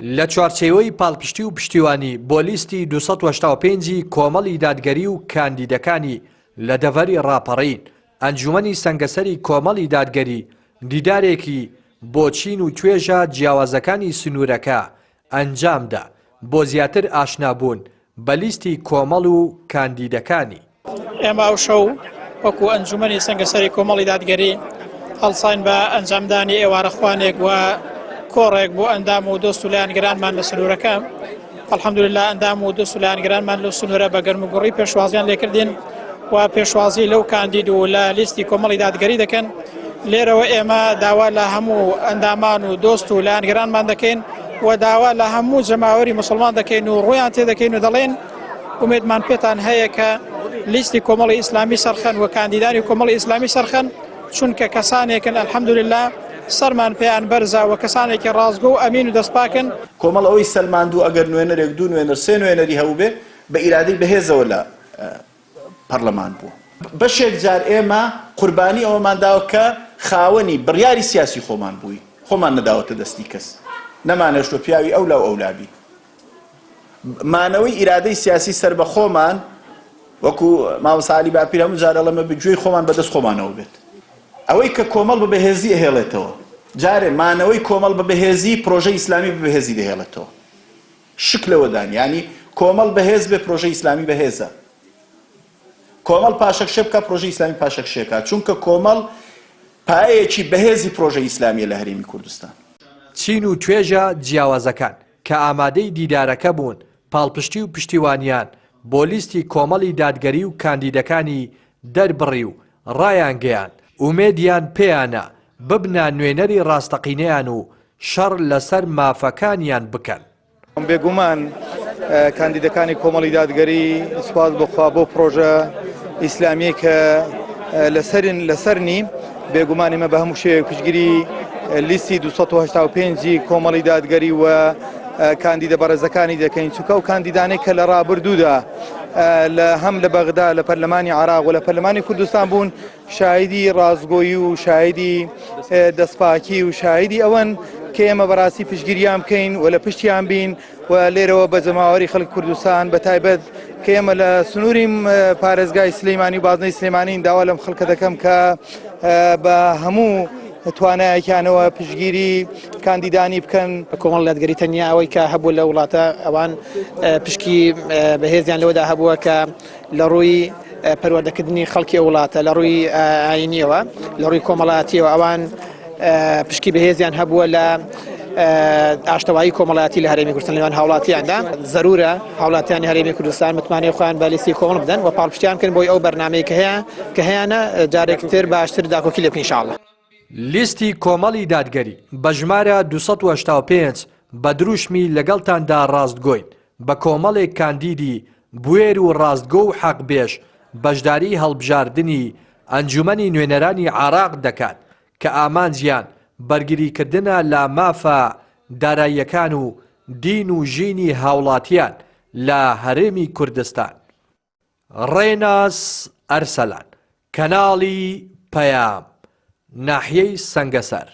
لە چوارچێوەی پاڵپشتی و پشتیوانی بۆ لیستی 285 ی کۆمەڵی دادگەری و کاندیدەکانی لە دەڤەری ڕاپەڕین، ئەنجومەنی سەنگەسەری کۆمەڵی دادگەری دیدارێکی بۆ چین و توێژە جیاوازەکانی سنوورەکە ئەنجامدا بۆ زیاتر ئاشنابوون بە لیستی کۆمەڵ و کاندیدەکانی. ئێمە ئەو شەو وەکو ئەنجومەنی سەنگەسەری کۆمەڵی دادگەری هەڵساین بە ئەنجامدانی ئێوارەخوانێک و کۆڕێک بۆ ئەندام و دۆست و لایەنگرانمان لە سنوورەکە. الحمدلله ئەندام و دۆست و لایەنگرانمان لەو سنوورە بە گەرموگوڕی پێشوازیان لێکردین و پێشوازی لەو کاندید و لە لیستی کۆمەڵی دادگەری دەکەن. لێرەوە ئێمە داوا لە هەموو ئەندامان و دۆست و لایەنگرانمان دەکەین و داوا لە هەموو جەماوەری موسڵمان دەکەین و ڕوویان تێدەکەین و دەڵێن ئومێدمان پێتان هەیە کە لیستی کۆمەڵی ئیسلامی سەرخەن و کاندیدانی کۆمەڵی ئیسلامی سەرخەن چونکە کەسانێکن الحمدلله سەرمان پێیان بەرزە و کەسانێکی ڕاستگۆ و ئەمین و دەستپاکن. کۆمەڵ ئەوەی سەلماندووە ئەگەر نوێنەرێک دوو نوێنەر سێ نوێنەری هەبووبێ بە ئیرادەی بەهێزەوە لە پەرلەمان بووە. بەشێک جار ئێمە قوربانی ئەوەمان داوە کە خاوەنی بڕیاری سیاسی خۆمان بووین، خۆمان نەداوەتە دەستی کەس، نەمانهێشتووە پیاوی ئەولا و ئەولا بین. مانەوەی ئیرادەی سیاسی سەربەخۆمان وەکو مامۆستا عەلی باپیر هەموو جار ئەڵێ مەبێ گوێی خۆمان بەدەست خۆمانەوە بێت. ئەوەی کە کۆمەڵ بە بەهێزی ئەهێڵێتەوە، جارێ مانەوەی کۆمەڵ بە بەهێزی پرۆژەی ئیسلامی بە بەهێزی دەهێڵێتەوە. شک لەوەدا نیە. یانی کۆمەڵ بەهێز بێ پرۆژەی ئیسلامی بەهێزە. کۆمەڵ پاشەکشێ بکا پرۆژەی ئیسلامی پاشەکشێ کا. چونکە کۆمەڵ پایەیەکی بەهێزی پرۆژەی ئیسلامیە لە هەرێمی کوردستان. چین و توێژە جیاوازەکان کە ئامادەی دیدارەکە بوون، پاڵپشتی و پشتیوانیان بۆ لیستی کۆمەڵی دادگەری و کاندیدەکانی دەربڕی و ڕایانگەیاند، ئومێدیان پێیانە ببنە نوێنەری ڕاستەقینەیان و شەڕ لەسەر مافەکانیان بکەن. بێگومان کاندیدەکانی کۆمەڵی دادگەری سوپاس بۆ خوا بۆ پرۆژە ئیسلامیە کە لەسەرن لەسەرنی بێگومان ئێمە بە هەموو شێوەیەک پشتگیری لیستی 285 کۆمەڵی دادگەری و کاندیدە بەڕێزەکانی دەکەین چونکە ئەو کاندیدانەی کە لە ڕابردوودا لە هەم لە بەغدا لە پەرلەمانی عراق و لە پەرلەمانی کوردستان بوون شاهیدی ڕاستگۆیی و شاهیدی دەستپاکی و شاهیدی ئەوەن کە ئێمە بەڕاستی پشتگیریان بکەین و لە پشتیان بین و لێرەوە بە جەماوەری خەڵک کوردستان بە تایبەت کە ئێمە لە سنووری پارێزگای سلەیمانی و بازنەی سلێمانین داوا لەم خەڵکە دەکەم کە بە هەموو توانایەکیانەوە پشتگیری کاندیدانی بکەن. کۆمەڵ دادگەری تەنیا ئەوەی کە هەبوو لە وڵاتە ئەوان پشکی بەهێزیان لەوەدا هەبووە کە لە ڕووی پەروەردەکردنی خەڵکی ئەو وڵاتە لە ڕووی ئاینیەوە لە ڕووی کۆمەڵاتیەوە ئەوان پشکی بەهێزیان هەبووە لە ئاشتەوایی کۆمەڵاتی لە هەرێمی کوردستان لەوان هاوڵاتیاندا زەرورە هاوڵاتیانی هەرێمی کوردستان متمانەی خۆیان بە لیستی کۆمەڵ بدەن و پاڵپشتیان بکەن بۆی ئەو بەرنامەی کە هەیە کە هەیانە جارێکتر باشتر داکۆکی لێ بکەین ان شاء الله. لیستی کۆمەڵی دادگەری بە ژمارە 285 بە دروشمی لەگەڵتاندا ڕاستگۆین بە کۆمەڵێک کاندیدی بوێر و ڕاستگۆ و حەقبێژ بەشداری هەڵبژاردنی ئەنجومەنی نوێنەرانی عێراق دەکات کە ئامانجیان بەرگریکردنە لە مافە داراییەکان و دین و ژینی هاوڵاتیان لە هەرێمی کوردستان. ڕێناس ئەرسەلان، کەناڵی پەیام، ناحیەی سەنگەسەر.